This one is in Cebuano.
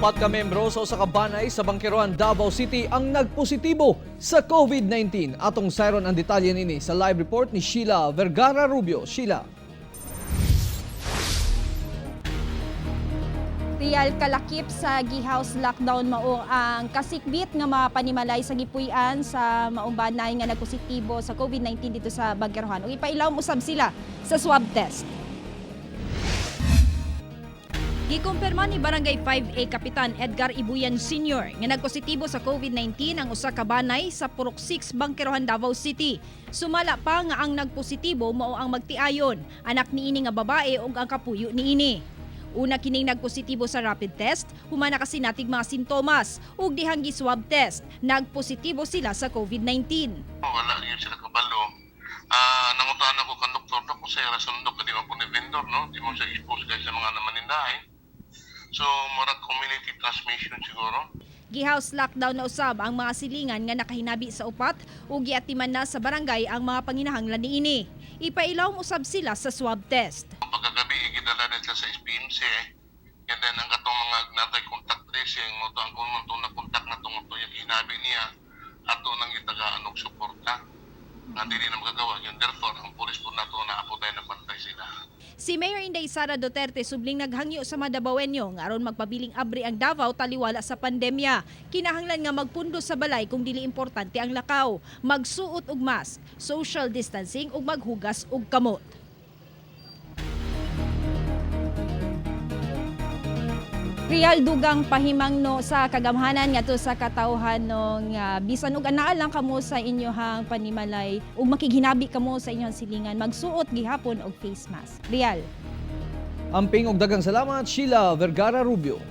4 ka membro sa usa ka banay sa Bangkerohan, Davao City ang nagpositibo sa COVID-19. Atong sayron ang detalye nini sa live report ni Sheila Vergara Rubio. Sheila. Real, kalakip sa gi-house lockdown mao ang kasikbit nga mga panimalay sa gipuy-an sa maong banay nga nagpositibo sa COVID-19 dito sa Bangkerohan. Ug ipailawom usab sila sa swab test. Gikumpirma ni Barangay 5A Kapitan Edgar Ibuyan Sr. nga nagpositibo sa COVID-19 ang usa ka banay sa Purok 6, Bangkerohan, Davao City. Sumala pa nga ang nagpositibo mao ang magtiayon, anak niini nga babae ug ang kapuyo niini. Una kining nagpositibo sa rapid test, human nakasinatig mga sintomas ug dihang gi-swab test, nagpositibo sila sa COVID-19. Wala yun sila kabalo. Nangutan ako kan doktor, dok, kung sa rason, dok, di man po ni vendor, no? Di mo siya expose guys sa mga namanindahin. So, murag community transmission siguro. Gi-house lockdown na usab ang mga silingan nga nakahinabi sa upat ug giatiman na sa barangay ang mga panginahanglan niini. Ipailawom usab sila sa swab test. Pagkagabi, gidala na sila sa SPMC, eh. And then, ang katong mga natay contact tracing, mo to ang kung itong na-contact na itong ito, yung hinabi niya, ato nang gitagaan og suporta. Nga dili na magagawa yun. Therefore, ang pulis po nato na apo tayo nagbantay sila. Si Mayor Inday Sara Duterte subling naghangyo sa mga Dabawenyo nga aron magpabiling abri ang Davao taliwala sa pandemya. Kinahanglan nga magpundo sa balay kung dili importante ang lakaw, magsuot og mask, social distancing ug maghugas og kamot. Real, dugang pahimangno sa kagamhanan ngadto sa katawhan no nga bisan og anaa lang kamo sa inyohang panimalay ug makighinabi kamo sa inyong silingan, magsuot gihapon og face mask. Real. Amping og daghang salamat, Sheila Vergara Rubio.